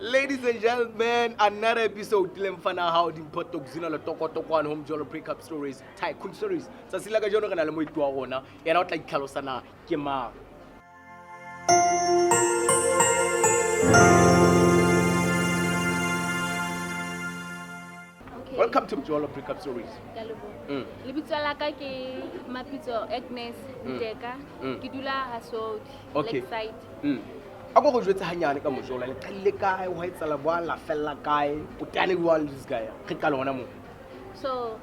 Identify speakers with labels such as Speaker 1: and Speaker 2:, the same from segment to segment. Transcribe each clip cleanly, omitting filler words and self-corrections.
Speaker 1: Ladies and gentlemen, another episode le mfana hao dimpho tokzina le tokotokwane home jolo breakup stories, tycoon stories. Tsatsi la kajeno re na le moeti wa rona, yena o tla itlhalosa na ke mang.
Speaker 2: Okay.
Speaker 1: Welcome to Mjolo Breakup Stories.
Speaker 2: Ke a leboha. Lebitso la ka ke Mapitso Agnes Nteka. Ke dula Hasodi, Lakeside.
Speaker 1: A ko go jwetse hanyane ka Mojolo, le qadile kae, ho etsahala jwang, la fella kae, o teane jwang le this guy? Re qale hona moo.
Speaker 2: So,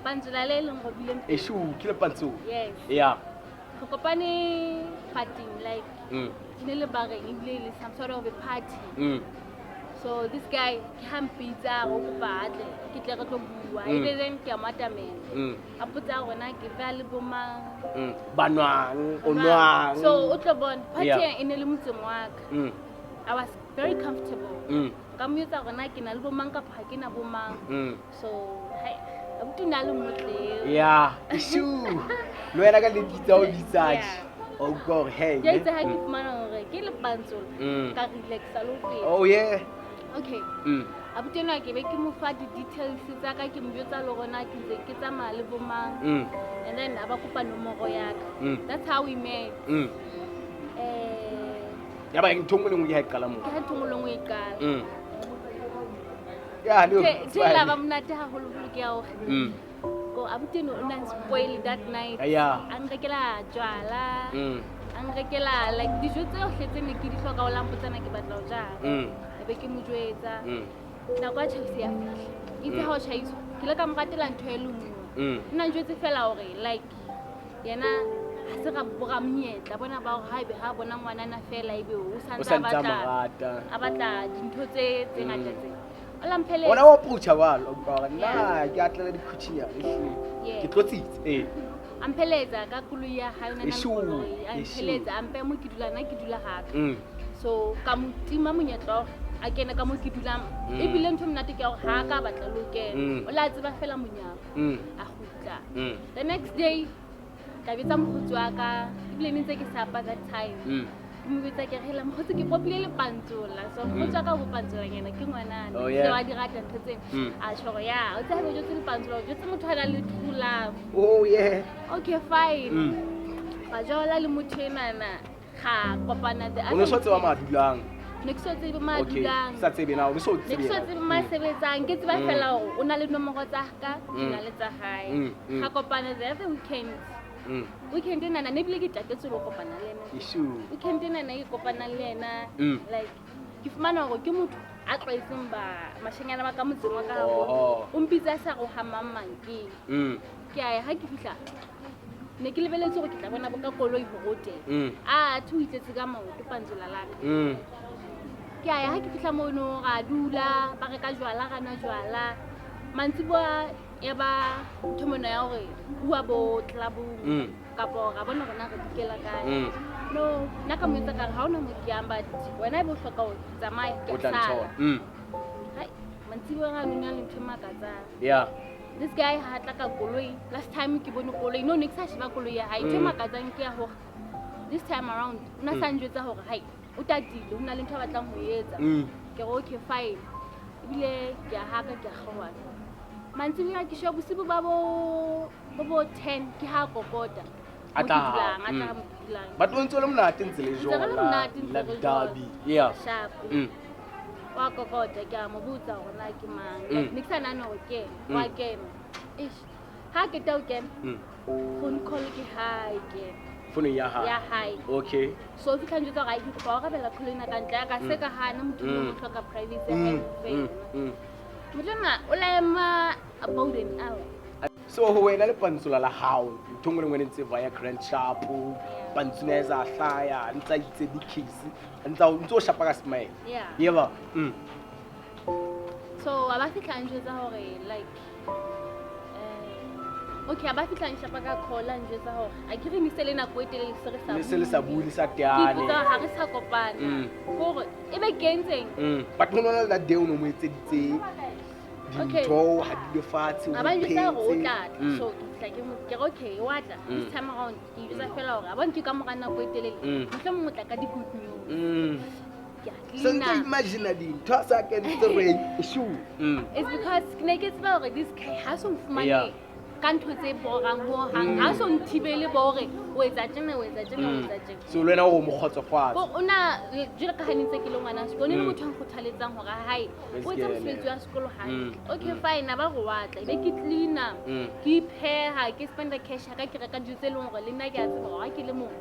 Speaker 2: Pantsola le leng robileng.
Speaker 1: Eshu, ke le Pantsola.
Speaker 2: Yes.
Speaker 1: Yeah.
Speaker 2: Re kopane partying, like ne le bareng ebile le some sort of a party. So this guy ke ha mpitsa go kopa a tle ke tle re tlo bua. Ebe then ke a mo atamela. A potsa hore na ke ba le bo mang.
Speaker 1: Ba nwang, o nwang.
Speaker 2: So o tlo bona party e ne le motseng wa ka. I was very comfortable. Ka mo etsa hore na ke na le bo mang kapa ha ke na bo mang. So hai abuti o na le motle.
Speaker 1: Yeah. Eshu. Le wena ka le bitsa o bitsa.
Speaker 2: Yeah.
Speaker 1: O utlwa hore hey.
Speaker 2: Ke itse ha ke fumana hore ke le Pantsola. Ka relaxa le ho feta.
Speaker 1: Oh yeah.
Speaker 2: Okay. Abuti enwa ke be ke mo fa di-details tsa ka, ke mo jwetsa le hore na ke ntse ke tsamaya le bo mang. And then a ba kopa nomoro ya ka. That's how we met.
Speaker 1: Ya ba ntho e nngwe le nngwe ke ha e qala moo.
Speaker 2: Ke ha ntho e nngwe le nngwe e qala.
Speaker 1: Ya, le
Speaker 2: Ntho e la ba monate haholoholo ke ya hore ko abuti enwa o na spoil that night.
Speaker 1: Yeah.
Speaker 2: A nrekela jwala. A nrekela like dijo tsohle tse ne ke di hloka, o la mpotsa na ke batla ho ja. Ebe ke mo jwetsa. Nako ya tjhaiso ya fihla. Itse ha o tjhaiswa, ke ile ka mo ratela ntho e le nngwe. Nna njwetse fela hore like yena ha se ra bora monyetla, bona ba hore haebe ha bona ngwanana fela ebe o
Speaker 1: O
Speaker 2: santse
Speaker 1: sa
Speaker 2: a
Speaker 1: ntse a mo
Speaker 2: batla
Speaker 1: rata.
Speaker 2: a batla dintho tse ngata tse. O la mpheletsa.
Speaker 1: Ona wa approach-a jwalo, o utlwa hore nna
Speaker 2: Yeah.
Speaker 1: ke atlela dikhutjhinyana, ehlile.
Speaker 2: Yeah.
Speaker 1: Ke tlotsitse, ee.
Speaker 2: A mpheletsa ka koloi ya hae, o na le
Speaker 1: Eshu,
Speaker 2: koloi. A
Speaker 1: eshu.
Speaker 2: mpheletsa, a mpeha mo ke dulang, nna ke dula haka. So ka mo tima monyetla wa hore a kene ka mo ke dulang. Ebile ntho e monate ke ya hore ha a ka batla le ho kena. O la tseba fela monyako. A kgutla. The next day, ka bitsa mokgotsi wa ka, ebile ne ntse ke sa apa that time. Ke mo bitsa ke re, hela, mokgotsi, ke kopile lepantsola. So mokgotsi wa ka o bopantsolanyana, ke ngwanana.
Speaker 1: Oh, yeah.
Speaker 2: So a di rata ntho tsena. A tjho hore, ya, o tsebe o jwetse lepantsola, o jwetse motho a nang le true love.
Speaker 1: Oh, yeah.
Speaker 2: Okay, fine. Ba jola le motho enwana, ga kopana the
Speaker 1: O no so tseba mo a dulang?
Speaker 2: Ne ke so tsebe mo a
Speaker 1: Okay,
Speaker 2: dulang.
Speaker 1: sa tsebe na, o no so
Speaker 2: Ne ke
Speaker 1: tsebe
Speaker 2: so
Speaker 1: yena.
Speaker 2: tsebe mo a sebetsang, ke tseba fela hore o na le nomoro tsa ka, ke na le tsa hae. Ga kopana the other weekend. Weekend enana ne ebile ke tatetse le ho kopana le yena.
Speaker 1: Eshu.
Speaker 2: Weekend enana ke kopana le yena, like ke fumana hore ke motho a tlwaetseng ba mashanyana ba ka motseng wa ka haholo.
Speaker 1: Oho.
Speaker 2: O mpitsa a sa re o ha mang mang keng. Ke a ya ha ke fihla, ne ke lebeletse hore ke tla bona bo ka koloi hore o teng. A thi o itletse ka maoto Pantsola la ka. Ke a ya ha ke fihla mono, ra dula, ba reka jwala, ra nwa jwala. Mantsiboya ya ba ntho mona ya hore bua bo club-ong, kapa ra bona hore na re dikela kae. No, nna ka mo etsa ka re ha hona mo ke yang, but wena ebe o hloka ho tsamaya, ke
Speaker 1: O tla
Speaker 2: a sala.
Speaker 1: nthola.
Speaker 2: Hai, mantsiboya a nona le ntho e makatsang.
Speaker 1: Yeah.
Speaker 2: This guy ha tla ka koloi. Last time ke bone koloi. No, ne ke sa sheba koloi ya hae. Ntho e makatsang ke ya hore this time around, o na sa njwetsa hore hai, o tatile, o na le ntho a batlang ho e etsa. Ke re okay, fine. Ebile ke a haka, ke a kgaohana. Mantsiboya ke sheba bosibu ba bo 10, ke ha kokota.
Speaker 1: A
Speaker 2: Mo ke
Speaker 1: tla ha,
Speaker 2: dulang, a tla mo ke dulang.
Speaker 1: But o ntse o le monate ntse le
Speaker 2: Ntse re le
Speaker 1: jwala,
Speaker 2: monate ntse
Speaker 1: la
Speaker 2: re
Speaker 1: derby.
Speaker 2: jwala.
Speaker 1: Yeah.
Speaker 2: Sharp. Wa kokota, ke a mo botsa hore na ke mang. Like, ne ke sa nahane hore ke ena. Wa kena. Eish. Ha ke tla o kena, phone call ke hae ke ena.
Speaker 1: Founung ya hae.
Speaker 2: Ya hae.
Speaker 1: Okay.
Speaker 2: So o fihla njwetsa hore ai, ke kopa ho arabela call ena ka ntle. Ya ka se ka hana, motho o hloka privacy ya hae feela. Motho enwa o la ema about an hour.
Speaker 1: So ho wena le Pantsola la hao, ntho e nngwe le nngwe ne ntse via Grand Sharp, Pantsula e sa hlaya, ntse a itse di-case, ntse o shapa ka smile.
Speaker 2: Yeah.
Speaker 1: Yeba.
Speaker 2: So a ba fihla njwetsa hore like, okay, a ba fihla nshapa ka call, a njwetsa hore a ke re ne se le nako e telele se re sa
Speaker 1: Ne se le sa
Speaker 2: bue.
Speaker 1: bue, le sa
Speaker 2: Ke
Speaker 1: teane.
Speaker 2: ipotsa ha re sa kopana. Hore e be ke entseng?
Speaker 1: But ho nona le that day o no mo etseditse
Speaker 2: Okay.
Speaker 1: dintho, o hadile fatshe, o
Speaker 2: A ba njwetsa hore o
Speaker 1: phetse.
Speaker 2: tla tla. So ke fihla ke mo, ke re okay, wa tla. This time around, ke ijwetsa fela hore a bontshe ka mora nako e telele. Mohlomong o tla ka di-good news. Ke a
Speaker 3: Se ntse
Speaker 2: cleaner.
Speaker 3: Imagine dintho a sa kentse reng shu.
Speaker 2: It's because ke ne ke tseba hore this guy ha so nfumane ka ntho tse borang hohang. Ha so nthibele bo hore o etsa tjena, o etsa tjena, o etsa tjena.
Speaker 1: So le wena o mo kgotsofatsa.
Speaker 2: Bo o na jwalo ka ha ne ntse ke le ngwana sekolo, ne le motho a nkgothaletsang hore hae
Speaker 1: Let's
Speaker 2: o etse
Speaker 1: get
Speaker 2: mosebetsi
Speaker 1: it.
Speaker 2: Wa sekolo hantle. Okay, fine, a ba re wa tla, ebe ke cleaner, ke ipheha, ke spenda cash ya ka, ke reka dijo tse leng hore le nna ke a tseba hore ha ke le mong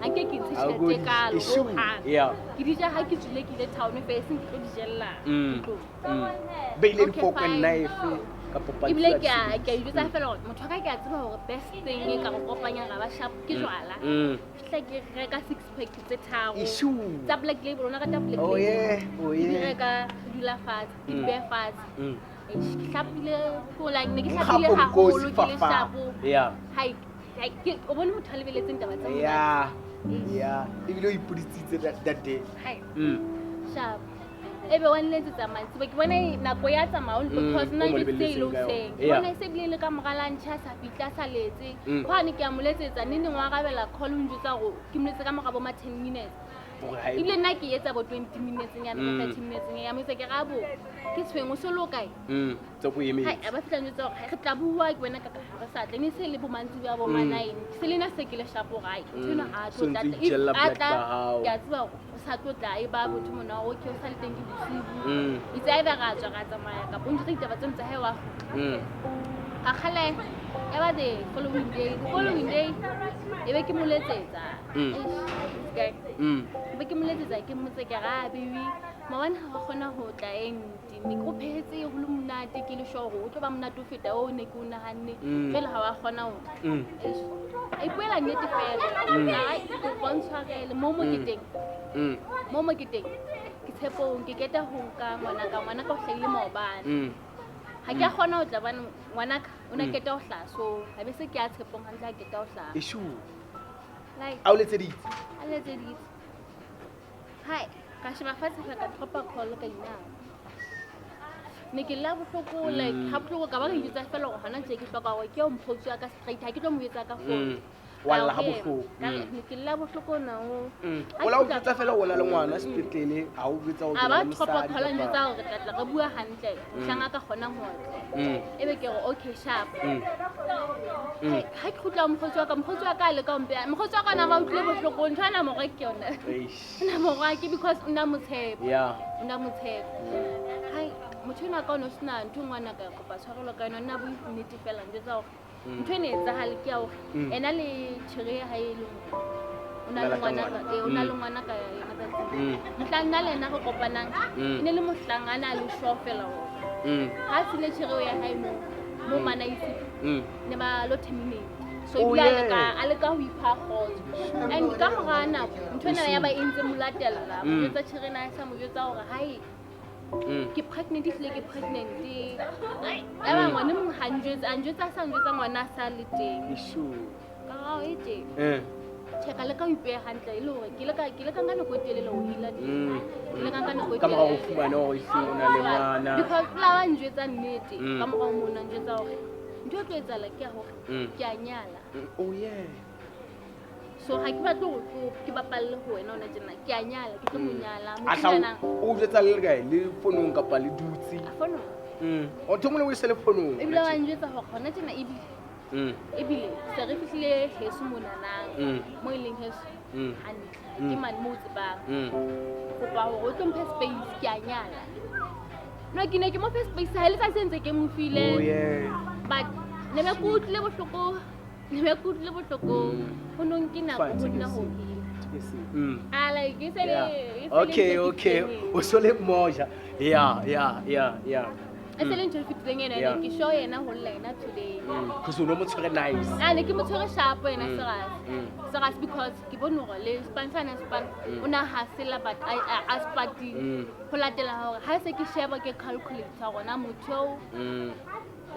Speaker 2: ha nke ke ntshe
Speaker 1: Ha o
Speaker 2: tjhelete e
Speaker 1: go
Speaker 2: kalo
Speaker 1: issue.
Speaker 2: hohang.
Speaker 1: Yeah.
Speaker 2: Ke di ja ha ke tswile ke ile town fela, eseng ke tlo di jella ntlong.
Speaker 1: Beile
Speaker 2: Okay,
Speaker 1: di-fork and
Speaker 2: fine.
Speaker 1: Knife kapa patsi
Speaker 2: Ebile
Speaker 1: ya
Speaker 2: ke a
Speaker 1: tshebetso.
Speaker 2: ke a ijwetsa fela hore motho wa ka ke a tseba hore best thing e ka re kopanyang ra ba sharp ke jwala. Fihla ke reka six pack tse tharo
Speaker 3: Issue.
Speaker 2: Tsa Black Label, ona rata Black
Speaker 3: Oh
Speaker 2: Label.
Speaker 3: yeah, oh
Speaker 2: Ke di
Speaker 3: yeah.
Speaker 2: reka, re dula fatshe, ke di behe fatshe. Eish, ke hlapile ko like ne ke
Speaker 3: Nkga
Speaker 2: hlapile
Speaker 3: ponkosi
Speaker 2: haholo, ke le
Speaker 3: fafa.
Speaker 2: sharp.
Speaker 1: Yeah.
Speaker 2: Hai, hai, o bone motho a lebeletseng taba tsa monate.
Speaker 3: Yeah.
Speaker 2: Eish.
Speaker 3: Yeah. Ebile o ipodisitse that day.
Speaker 2: Hai,
Speaker 1: Mm.
Speaker 2: sharp. Ebe wa nletsetsa mantsiboya, ke bona nako ya tsamaya because
Speaker 1: O
Speaker 2: nna
Speaker 1: mo
Speaker 2: ke tse
Speaker 1: lebelletseng
Speaker 2: ile
Speaker 1: ka yona.
Speaker 2: hoseng. Ke
Speaker 1: Yeah.
Speaker 2: bona e se bile le ka mora lunch a sa fihla, a sa letse.
Speaker 1: Mm.
Speaker 2: Hwane ke a mo letsetsa, neng neng wa arabela call, o njwetsa hore ke mo letse ka mora bo ma 10 minutes.
Speaker 1: Hore ha e-
Speaker 2: Ebile nna ke etsa bo 20 minutes nyana, bo 30 minutes nyana. Mo itse ke re, "Abo, ke tshweng, o so le o kae?"
Speaker 1: Mm. Tse ko
Speaker 2: Hai,
Speaker 1: emetse.
Speaker 2: a ba fihla njwetsa hore re tla bua ke wena ka ka ha re sa tle. Ne se le bo mantsiboya bo ma 9. Se le nna se ke le sharp hore ai, motho enwa ha a
Speaker 1: So
Speaker 2: tlo
Speaker 1: ntse
Speaker 2: tla.
Speaker 1: o
Speaker 2: If
Speaker 1: itjella
Speaker 2: a
Speaker 1: black
Speaker 2: tla,
Speaker 1: ba hao.
Speaker 2: ke a tseba hore o sa tlo tla, e ba botho mona hore okay, o sa le teng ke bosiu.
Speaker 1: Mm.
Speaker 2: Itse either ra tswa ra tsamaya kapa o ntjwetsa ditaba tseno tsa hae wa kgutla. Ka kgale, ya ba the following day, e be ke mo letsetsa.
Speaker 1: Mm.
Speaker 2: Eish, this guy.
Speaker 1: Mm.
Speaker 2: E be ke mo letsetsa, ke mmotse ke re, "Ah, baby, maobane ha wa kgona ho tla ente, ne ke o phehetse ho le monate, ke le sure hore o tlo ba monate ho feta oo ne ke o nahanne.
Speaker 1: Mm.
Speaker 2: Jwale ha wa kgona ho tla."
Speaker 1: Mm.
Speaker 2: Eish, a ipuela nnete fela.
Speaker 1: Mm.
Speaker 2: Ai, kopa o ntshwarele, moo mo ke teng.
Speaker 1: Mm.
Speaker 2: Moo mo ke teng, ke tshepong, ke keta ho nka ngwanaka, ngwanaka o hlahile maobane.
Speaker 1: Mm.
Speaker 2: Ha ke a kgona ho tla bane ngwanaka o ne
Speaker 1: Mm.
Speaker 2: keta ho hlaha, so ha be se ke a tshepong hantle ha keta ho hlaha.
Speaker 1: Issue.
Speaker 2: Like
Speaker 1: A o letseditse?
Speaker 2: A letseditse. Hai, ka sheba fatshe fela, ka drop-a call ka inama. Ne ke lla bohloko, like
Speaker 1: Mm.
Speaker 2: ha bohloko ka ba ka ijwetsa fela hore hona tje ke hloka hore ke yo mokgotsi wa ka straight, ha ke tlo mo jwetsa ka phone.
Speaker 1: Mm. Wa lla ha
Speaker 2: Ka re,
Speaker 1: bohloko.
Speaker 2: ka re,
Speaker 1: Mm.
Speaker 2: ne ke lla bohloko na o.
Speaker 1: Mm.
Speaker 2: Ha
Speaker 1: O la o
Speaker 2: ke fihla-
Speaker 1: jwetsa fela o na le ngwana sepetlele, ha o jwetsa hore
Speaker 2: A
Speaker 1: ke na
Speaker 2: ba
Speaker 1: le
Speaker 2: drop-a
Speaker 1: mosadi
Speaker 2: call a
Speaker 1: kapa-
Speaker 2: njwetsa hore re tla tla re bua hantle mohlang a ka kgonang ho tla.
Speaker 1: Mm.
Speaker 2: Ebe ke re okay, sharp.
Speaker 1: Mm.
Speaker 2: Hai, ha ke kgutla ho mokgotsi wa ka, mokgotsi wa ka a leka ho mpeha. Mokgotsi wa ka ona ba utlwile bohloko, ntho ana morwa ke yona.
Speaker 1: Eish.
Speaker 2: O na morwa ke because o na mo tshepa.
Speaker 1: Yeah.
Speaker 2: O na mo tshepa. Hai, motho enwa ka o no sena ntho e nngwe a na ka kopa tshwarelo ka yona, nna bue nnete fela njwetsa hore
Speaker 1: Mm.
Speaker 2: ntho e ne etsahale ke ya hore
Speaker 1: Mm.
Speaker 2: ena le tjhere ya hae e leng hore o na
Speaker 1: Ba
Speaker 2: le
Speaker 1: lata
Speaker 2: ngwana
Speaker 1: ngwana.
Speaker 2: ka, o na le
Speaker 1: Mm.
Speaker 2: ngwana ka yona tsatsi.
Speaker 1: Mm.
Speaker 2: Mohlang nna le ena re kopanang,
Speaker 1: Mm.
Speaker 2: e ne le mohlang a na le sure fela hore ha a siile tjhere eo ya hae moo, moo Manaisi, ne ba lo terminate. So
Speaker 1: Oh,
Speaker 2: ebile a leka
Speaker 1: yeah.
Speaker 2: a leka ho ipha kgotso. And ka mora nako ntho ena ya ba e ntse mo latella, mo jwetsa tjhere ena a sa mo jwetsa hore hae ke pregnant, ehlile ke pregnant. Ai, ya ba ngwana e mong ha njwetsa, a njwetsa a sa njwetsa ngwana a sa le teng.
Speaker 1: Issue.
Speaker 2: Ka re, "Ao, e teng."
Speaker 1: Eh.
Speaker 2: Tjhe, ka leka ho ipeha hantle e le hore ke ile ka nka nako e telele ho heal-a teng.
Speaker 1: Mm.
Speaker 2: Ke ile ka nka nako e
Speaker 1: Ka mora ho
Speaker 2: telele.
Speaker 1: fumana hore ehlile o na le ngwana.
Speaker 2: Because la wa njwetsa nnete ka mora ho mona njwetsa hore ntho e tlo etsahala ke ya hore ke a nyala.
Speaker 1: Oh yeah.
Speaker 2: So ha ke batle hore ke bapalle ho wena hona tjena, ke a nyala, ke tlo mo nyala.
Speaker 1: A
Speaker 2: Motho
Speaker 1: tla
Speaker 2: enana-
Speaker 1: o jwetsa le le kae? Le fonong kapa le dutse?
Speaker 2: A fonong.
Speaker 1: O ntho e nngwe le e nngwe e se le fonong.
Speaker 2: Ebile wa njwetsa hore hona tjena ebile
Speaker 1: Mm.
Speaker 2: ebile se re fihlile heso monanang, mo e leng heso hantle, ke mane mo o tsebang. Kopa hore o tlo mphe space, ke a nyala. No, ke ne ke mo fe space ha e le tsatsi ntse ke mo file.
Speaker 1: Oh yeah.
Speaker 2: But ne be ke utlwile bohloko, ne be ke utlwile bohloko. Ho no nke nako
Speaker 1: Fine,
Speaker 2: ho
Speaker 1: take a
Speaker 2: nna ho
Speaker 1: seat.
Speaker 2: heal-a.
Speaker 1: Take a seat. Mm.
Speaker 2: Ah, like, e se le-
Speaker 1: Yeah.
Speaker 2: e se le
Speaker 1: Okay,
Speaker 2: ntho e
Speaker 1: okay.
Speaker 2: fetileng.
Speaker 1: O so le moja. Yeah.
Speaker 2: E se le ntho e fetileng ena, ke sure yena ho lla yena today.
Speaker 1: Because o no mo tshwere nice.
Speaker 2: Ah, ne ke mo tshwere sharp yena serious. Serious because ke bone hore le span sane span o na hasela but a spatile. Ho latela hore ha se ke sheba ke calculate hore na motho eo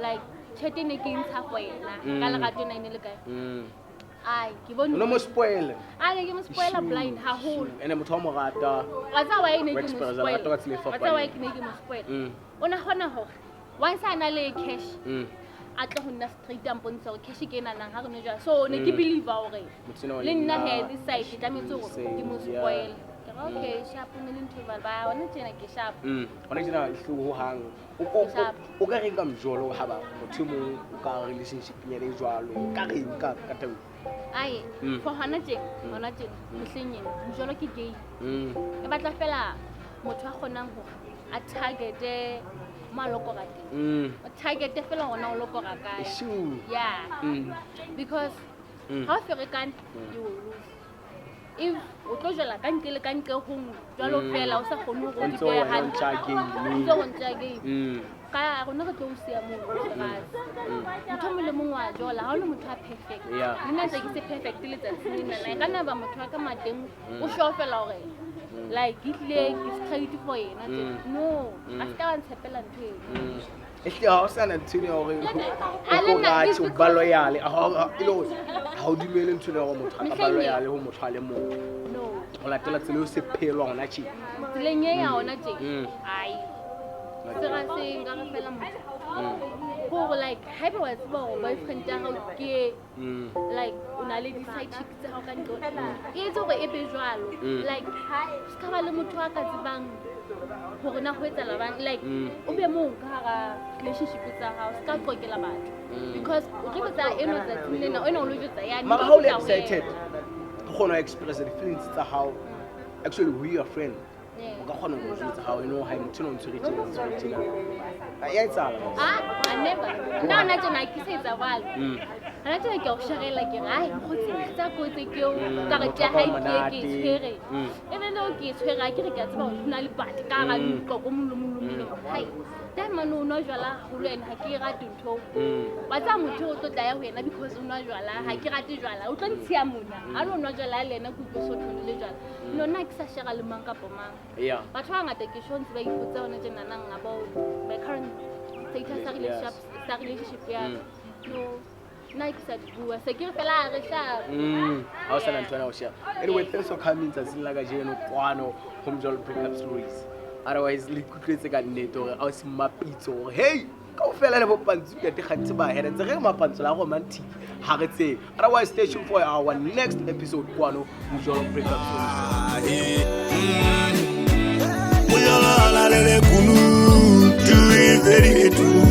Speaker 2: like tjhelete e ne ke ntsha for yena ka lerato ena e ne le kae. Ai, ke bone
Speaker 1: O no mo spoil.
Speaker 2: Ah, ne ke mo spoiler blind haholo.
Speaker 1: Ene motho wa mo rata.
Speaker 2: Wa tseba why ne
Speaker 1: Wa
Speaker 2: ke mo
Speaker 1: express
Speaker 2: spoil?
Speaker 1: lerato ka tsela e
Speaker 2: Wa tseba
Speaker 1: fapaneng.
Speaker 2: why ke ne ke mo spoil? O na kgona hore once a na le cash a tle ho nna straight a mpontshe hore cash ke enanang ha re no jwang. So ne ke believe hore
Speaker 1: Motho enwa wa
Speaker 2: le nna
Speaker 1: nna
Speaker 2: he this side ke tlametse hore ke mo
Speaker 1: Yeah.
Speaker 2: spoil. Ke Okay, sharp ne le ntho e ba hona tjena ke sharp.
Speaker 1: Hona tjena e hloo hohang.
Speaker 2: Sharp.
Speaker 1: O ka reng ka mjolo ha ba motho e mong o ka relationship nyana e jwalo? O ka reng ka taba?
Speaker 2: Ai, for hona tjena, mehleng ena, mojolo ke gay. E batla fela motho a kgonang hore a targete mo a lokora teng. O targete fela hona o lokora kae. Yeah. Because ha o ferekane, you will lose. If o tlo jela ka ntle le ka ntle ho nngwe, jwalo fela o sa kgone hore o di
Speaker 1: Ntse
Speaker 2: behe
Speaker 1: wena o
Speaker 2: hantle.
Speaker 1: ntša game.
Speaker 2: O ntse o ntša game. Ka rona re tlo o siya moo, serious. Motho o mong le mong wa jola, ha hona motho a perfect. Le nna ntse ke se perfect letsatsi lena. E ka nna ba motho wa ka mateng, o sure fela hore like ke tlile ke straight for yena. No, a se ka wa ntshepela ntho eo.
Speaker 1: Ehlile ha o sana ntho eno ya hore
Speaker 2: A le
Speaker 1: o
Speaker 2: nna,
Speaker 1: rate,
Speaker 2: it's
Speaker 1: o ba
Speaker 2: because
Speaker 1: loyal. E le hore ha o dumele ntho eno ya hore motho a ka ba
Speaker 2: Mehleng e-
Speaker 1: loyal ho motho a le mong.
Speaker 2: No.
Speaker 1: Ho latela tsela eo se phelwa hona tje.
Speaker 2: Tseleng e ya hona tje. Ai. Sera se nka re fela motho. Hore like haeba wa tseba hore boyfriend ya hao ke like o na le di-side chick tsa hao ka ntle, e etse hore e be jwalo. Like se ka ba le motho a ka tsebang hore na ho etsahala bang. Like o be mong ka hara relationship tsa hao, se ka qokela batho. Because o tlo botsa eno tsatsing lena, eno o lo jwetsa yane.
Speaker 1: Mara ha o le excited, o kgona ho express di-feelings tsa hao. Actually, we your friend. O ka kgona ho jwetsa hao, you know, hai motho enwa o ntshwere tjena, o ntshwere tjena. Ya etsahala.
Speaker 2: Ah, I never. Nna hona tjena ha ke sa etsa jwalo. Hona tjena ke a o sharela ke re, ai, mokgotsi, tsa kotsi ke eo, ka re ke
Speaker 1: Motho
Speaker 2: ha
Speaker 1: wa
Speaker 2: e ke e
Speaker 1: monate.
Speaker 2: tshwere. E be le hore ke e tshwere, ha ke re ke a tseba hore ho na le batho ka hara moqoqo o mong le mong le mong le mong. Hai, taemane o nwa jwala haholo ene ha ke e rate ntho eo. Wa tseba motho o tlo tla ya ho yena because o nwa jwala, ha ke rate jwala. O tlo ntshiya mona. Ha o nwa jwala le yena ke utlwe so tlhole jwala. No, nna ha ke sa share le mang kapa mang. Batho ba bangata ke sure ntse ba ipotsa hona tjena nang about my current status sa relationship ya ka. No, nna ke sa di bua. Se ke re fela re sharp.
Speaker 1: Ha o sana ntho ena ho share. Anyway, thanks for coming tsatsing la kajeno kwano ho Mojolo Breakup Stories. Otherwise, le ikutlwetse ka nnete hore ha o se mmapitso hore hey, kaofela le bopantsu ntate kganthe ba hela ntse re re mapantsu la romantic ha re tsebe. Otherwise, stay tuned for our next episode kwano Mojolo Breakup Stories.
Speaker 4: Mojolo na le lekunutu, e fedile tu.